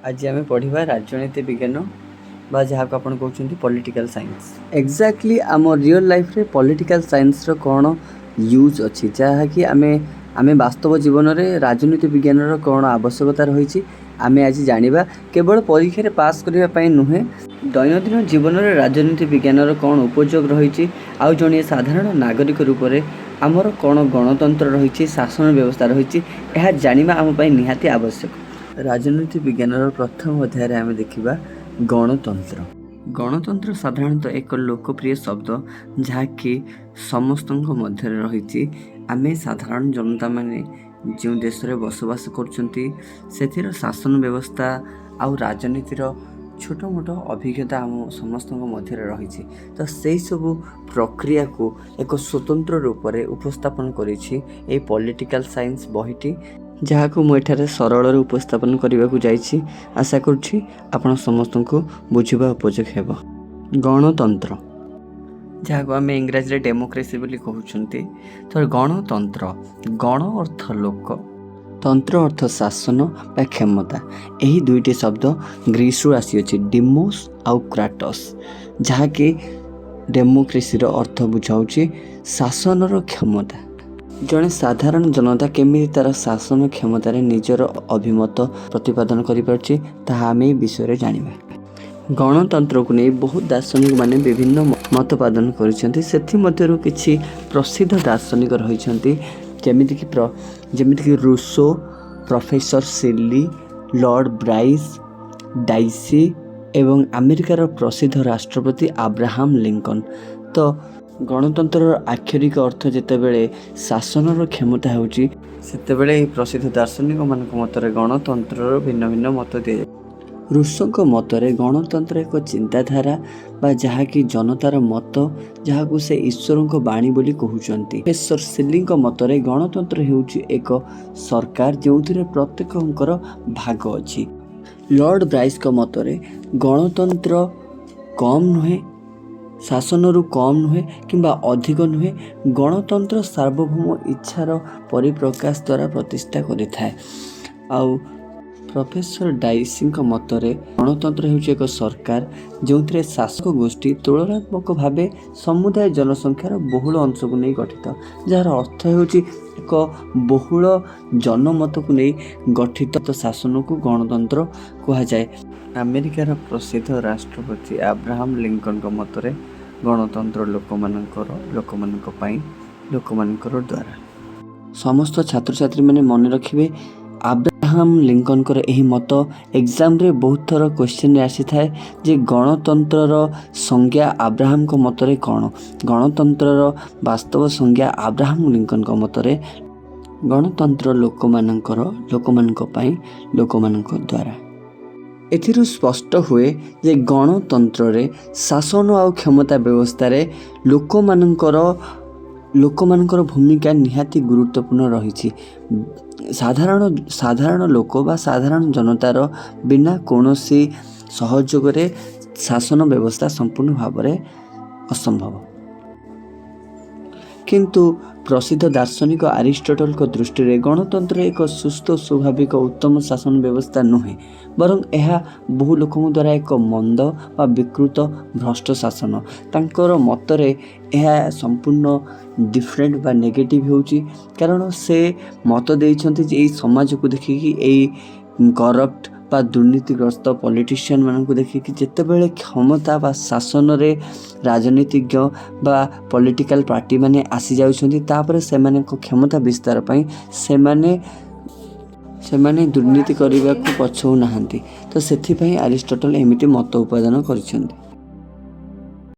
ଆଜି ଆମେ ପଢ଼ିବା ରାଜନୀତି ବିଜ୍ଞାନ ବା ଯାହାକୁ ଆପଣ କହୁଛନ୍ତି ପଲିଟିକାଲ୍ ସାଇନ୍ସ। ଏକ୍ଜାକ୍ଟଲି ଆମ ରିଅଲ୍ ଲାଇଫ୍ରେ ପଲିଟିକାଲ୍ ସାଇନ୍ସର କ'ଣ ୟୁଜ୍ ଅଛି, ଯାହାକି ଆମେ ବାସ୍ତବ ଜୀବନରେ ରାଜନୀତି ବିଜ୍ଞାନର କ'ଣ ଆବଶ୍ୟକତା ରହିଛି, ଆମେ ଆଜି ଜାଣିବା। କେବଳ ପରୀକ୍ଷାରେ ପାସ୍ କରିବା ପାଇଁ ନୁହେଁ, ଦୈନନ୍ଦିନ ଜୀବନରେ ରାଜନୀତି ବିଜ୍ଞାନର କ'ଣ ଉପଯୋଗ ରହିଛି ଆଉ ଜଣେ ସାଧାରଣ ନାଗରିକ ରୂପରେ ଆମର କ'ଣ ଗଣତନ୍ତ୍ର ରହିଛି, ଶାସନ ବ୍ୟବସ୍ଥା ରହିଛି, ଏହା ଜାଣିବା ଆମ ପାଇଁ ନିହାତି ଆବଶ୍ୟକ। ରାଜନୀତି ବିଜ୍ଞାନର ପ୍ରଥମ ଅଧ୍ୟାୟରେ ଆମେ ଦେଖିବା ଗଣତନ୍ତ୍ର। ଗଣତନ୍ତ୍ର ସାଧାରଣତଃ ଏକ ଲୋକପ୍ରିୟ ଶବ୍ଦ, ଯାହାକି ସମସ୍ତଙ୍କ ମଧ୍ୟରେ ରହିଛି। ଆମେ ସାଧାରଣ ଜନତାମାନେ ଯେଉଁ ଦେଶରେ ବସବାସ କରୁଛନ୍ତି, ସେଥିର ଶାସନ ବ୍ୟବସ୍ଥା ଆଉ ରାଜନୀତିର ଛୋଟ ମୋଟ ଅଭିଜ୍ଞତା ଆମ ସମସ୍ତଙ୍କ ମଧ୍ୟରେ ରହିଛି। ତ ସେଇ ସବୁ ପ୍ରକ୍ରିୟାକୁ ଏକ ସ୍ୱତନ୍ତ୍ର ରୂପରେ ଉପସ୍ଥାପନ କରିଛି ଏଇ ପଲିଟିକାଲ୍ ସାଇନ୍ସ ବହିଟି, ଯାହାକୁ ମୁଁ ଏଠାରେ ସରଳରେ ଉପସ୍ଥାପନ କରିବାକୁ ଯାଇଛି। ଆଶା କରୁଛି ଆପଣ ସମସ୍ତଙ୍କୁ ବୁଝିବା ଉପଯୋଗ ହେବ। ଗଣତନ୍ତ୍ର, ଯାହାକୁ ଆମେ ଇଂରାଜୀରେ ଡେମୋକ୍ରେସି ବୋଲି କହୁଛନ୍ତି। ତ ଗଣତନ୍ତ୍ର, ଗଣ ଅର୍ଥ ଲୋକ, ତନ୍ତ୍ର ଅର୍ଥ ଶାସନ ବା କ୍ଷମତା। ଏହି ଦୁଇଟି ଶବ୍ଦ ଗ୍ରୀସରୁ ଆସିଅଛି, ଡିମୋସ୍ ଆଉ କ୍ରାଟସ୍, ଯାହାକି ଡେମୋକ୍ରେସିର ଅର୍ଥ ବୁଝାଉଛି ଶାସନର କ୍ଷମତା। ଜଣେ ସାଧାରଣ ଜନତା କେମିତି ତା'ର ଶାସନ କ୍ଷମତାରେ ନିଜର ଅଭିମତ ପ୍ରତିପାଦନ କରିପାରୁଛି, ତାହା ଆମେ ଏହି ବିଷୟରେ ଜାଣିବା। ଗଣତନ୍ତ୍ରକୁ ନେଇ ବହୁତ ଦାର୍ଶନିକମାନେ ବିଭିନ୍ନ ମତପାଦନ କରିଛନ୍ତି। ସେଥିମଧ୍ୟରୁ କିଛି ପ୍ରସିଦ୍ଧ ଦାର୍ଶନିକ ରହିଛନ୍ତି, ଯେମିତିକି ରୁଷୋ, ପ୍ରଫେସର ସିଲି, ଲର୍ଡ଼ ବ୍ରାଇସ୍, ଡାଇସି ଏବଂ ଆମେରିକାର ପ୍ରସିଦ୍ଧ ରାଷ୍ଟ୍ରପତି ଆବ୍ରାହାମ ଲିଙ୍କନ। ତ ଗଣତନ୍ତ୍ରର ଆକ୍ଷରିକ ଅର୍ଥ ଯେତେବେଳେ ଶାସନର କ୍ଷମତା ହେଉଛି, ସେତେବେଳେ ଏହି ପ୍ରସିଦ୍ଧ ଦାର୍ଶନିକମାନଙ୍କ ମତରେ ଗଣତନ୍ତ୍ରର ଭିନ୍ନ ଭିନ୍ନ ମତ ଦିଆଯାଏ। ରୁଷୋଙ୍କ ମତରେ ଗଣତନ୍ତ୍ର ଏକ ଚିନ୍ତାଧାରା ବା ଯାହାକି ଜନତାର ମତ, ଯାହାକୁ ସେ ଈଶ୍ୱରଙ୍କ ବାଣୀ ବୋଲି କହୁଛନ୍ତି। ପ୍ରଫେସର ସିଲିଙ୍କ ମତରେ ଗଣତନ୍ତ୍ର ହେଉଛି ଏକ ସରକାର, ଯେଉଁଥିରେ ପ୍ରତ୍ୟେକଙ୍କର ଭାଗ ଅଛି। ଲର୍ଡ଼ ବ୍ରାଇସ୍ଙ୍କ ମତରେ ଗଣତନ୍ତ୍ର କମ୍ ନୁହେଁ, ଶାସନରୁ କମ୍ ନୁହେଁ କିମ୍ବା ଅଧିକ ନୁହେଁ। ଗଣତନ୍ତ୍ର ସାର୍ବଭୌମ ଇଚ୍ଛାର ପରିପ୍ରକାଶ ଦ୍ୱାରା ପ୍ରତିଷ୍ଠା କରିଥାଏ। ଆଉ ପ୍ରଫେସର ଡାଇସିଙ୍କ ମତରେ ଗଣତନ୍ତ୍ର ହେଉଛି ଏକ ସରକାର, ଯେଉଁଥିରେ ଶାସକ ଗୋଷ୍ଠୀ ତୁଳନାତ୍ମକ ଭାବେ ସମୁଦାୟ ଜନସଂଖ୍ୟାର ବହୁଳ ଅଂଶକୁ ନେଇ ଗଠିତ, ଯାହାର ଅର୍ଥ ହେଉଛି ଏକ ବହୁଳ ଜନମତକୁ ନେଇ ଗଠିତ ଶାସନକୁ ଗଣତନ୍ତ୍ର କୁହାଯାଏ। ଆମେରିକାର ପ୍ରସିଦ୍ଧ ରାଷ୍ଟ୍ରପତି ଆବ୍ରାହାମ ଲିଙ୍କନଙ୍କ ମତରେ ଗଣତନ୍ତ୍ର ଲୋକମାନଙ୍କର, ଲୋକମାନଙ୍କ ପାଇଁ, ଲୋକମାନଙ୍କର ଦ୍ୱାରା। ସମସ୍ତ ଛାତ୍ରଛାତ୍ରୀମାନେ ମନେ ରଖିବେ, ଆବ୍ରାହାମ ଲିଙ୍କନଙ୍କର ଏହି ମତ ଏକ୍ଜାମରେ ବହୁତ ଥର କ୍ୱେଶ୍ଚିନ୍ରେ ଆସିଥାଏ ଯେ ଗଣତନ୍ତ୍ରର ସଂଜ୍ଞା ଆବ୍ରାହାମଙ୍କ ମତରେ କ'ଣ? ଗଣତନ୍ତ୍ରର ବାସ୍ତବ ସଂଜ୍ଞା ଆବ୍ରାହାମ ଲିଙ୍କନଙ୍କ ମତରେ ଗଣତନ୍ତ୍ର ଲୋକମାନଙ୍କର, ଲୋକମାନଙ୍କ ପାଇଁ, ଲୋକମାନଙ୍କ ଦ୍ୱାରା। ଏଥିରୁ ସ୍ପଷ୍ଟ ହୁଏ ଯେ ଗଣତନ୍ତ୍ରରେ ଶାସନ ଆଉ କ୍ଷମତା ବ୍ୟବସ୍ଥାରେ ଲୋକମାନଙ୍କର ଭୂମିକା ନିହାତି ଗୁରୁତ୍ୱପୂର୍ଣ୍ଣ ରହିଛି। ସାଧାରଣ ଲୋକ ବା ସାଧାରଣ ଜନତାର ବିନା କୌଣସି ସହଯୋଗରେ ଶାସନ ବ୍ୟବସ୍ଥା ସମ୍ପୂର୍ଣ୍ଣ ଭାବରେ ଅସମ୍ଭବ। କିନ୍ତୁ ପ୍ରସିଦ୍ଧ ଦାର୍ଶନିକ ଆରିଷ୍ଟଟଲଙ୍କ ଦୃଷ୍ଟିରେ ଗଣତନ୍ତ୍ର ଏକ ସୁସ୍ଥ, ସ୍ୱାଭାବିକ, ଉତ୍ତମ ଶାସନ ବ୍ୟବସ୍ଥା ନୁହେଁ, ବରଂ ଏହା ବହୁ ଲୋକଙ୍କ ଦ୍ୱାରା ଏକ ମନ୍ଦ ବା ବିକୃତ, ଭ୍ରଷ୍ଟ ଶାସନ। ତାଙ୍କର ମତରେ ଏହା ସମ୍ପୂର୍ଣ୍ଣ ଡିଫରେଣ୍ଟ ବା ନେଗେଟିଭ୍ ହେଉଛି, କାରଣ ସେ ମତ ଦେଇଛନ୍ତି ଯେ ଏଇ ସମାଜକୁ ଦେଖିକି, ଏଇ କରପ୍ଟ ବା ଦୁର୍ନୀତିଗ୍ରସ୍ତ ପଲିଟିସିଆନ୍ ମାନଙ୍କୁ ଦେଖିକି, ଯେତେବେଳେ କ୍ଷମତା ବା ଶାସନରେ ରାଜନୀତିଜ୍ଞ ବା ପଲିଟିକାଲ ପାର୍ଟିମାନେ ଆସିଯାଉଛନ୍ତି, ତାପରେ ସେମାନଙ୍କ କ୍ଷମତା ବିସ୍ତାର ପାଇଁ ସେମାନେ ଦୁର୍ନୀତି କରିବାକୁ ପଛଉନାହାନ୍ତି। ତ ସେଥିପାଇଁ ଆରିଷ୍ଟଟଲ ଏମିତି ମତ ଉପାଦାନ କରିଛନ୍ତି।